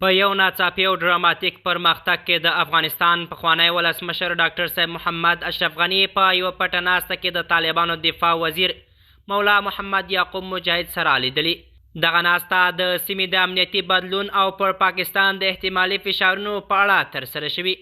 په یو ناڅاپي او ډراماتیک پرمختګ کې د افغانستان پخوانی ولسمشر ډاکټر صاحب محمد اشرف غني په یوه پټه ناسته کې د طالبانو دفاع وزیر مولا محمد یعقوب مجاهد سره لیدلي. دغه ناسته د سیمې د امنیتي بدلون او پر پاکستان د احتمالي فشارونو په اړه ترسره شوي.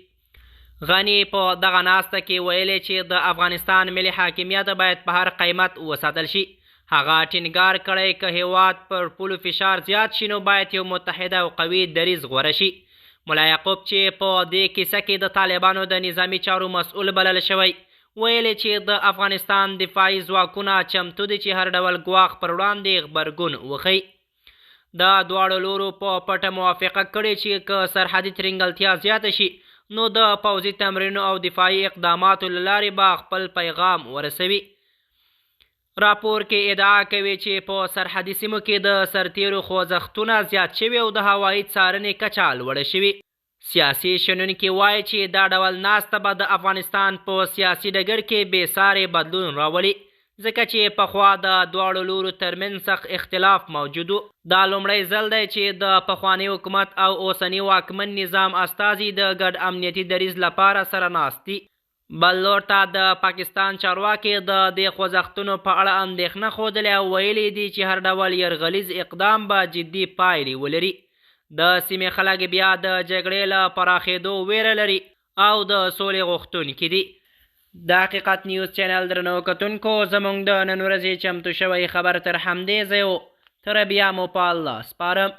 غني په دغه ناسته کې ویلي چې د افغانستان ملي حاکمیت باید په هر قیمت وساتل شي. هغه ټینګار کړی که هیواد پر پولو فشار زیات شي نو باید یو متحده او قوي دریځ غوره شي. ملا یعقوب چې په دې کیسه کې د طالبانو د نظامي چارو مسؤل بلل شوی، ویلي چې د افغانستان دفاعي ځواکونه چمتو دي چې هر ډول ګواښ پر وړاندې غبرګون وښيي. د دواړو لورو په پټه موافقه کړې چې که سرحدي ترینګلتیا زیاته شي نو د پوځي تمرینونو او دفاعي اقداماتو له لارې به خپل پیغام ورسوي. راپور کې ادعا کوي چې په سرحدي سیمو کې د سرتیرو خوځښتونه زیات شوي او د هوایي څارنې کچه لوړه شوې. سیاسي شنونکي وایي چې دا ډول ناسته به د افغانستان په سیاسي ډګر کې بې ساري بدلون راولي، ځکه چې پخوا د دواړو لورو ترمنځ سخت اختلاف موجود و. دا لومړی ځل دی چې د پخواني حکومت او اوسني واکمن نظام استازي د ګډ امنیتي دریځ لپاره سره ناست دي. بل لور ته د پاکستان چارواکي د دې خوځښتونو په اړه اندېښنه ښودلې او ویلي دي چې هر ډول یرغلیز اقدام به جدي پایلې ولري. د سیمې خلک بیا د جګړې له پراخېدو ویره لري او د سولې غوښتونکي دي. د حقیقت نیوز چینل درنو کتونکو، زموږ د نن ورځې چمتو شوی خبر تر همدې ځای و. تر بیا مو په الله سپارم.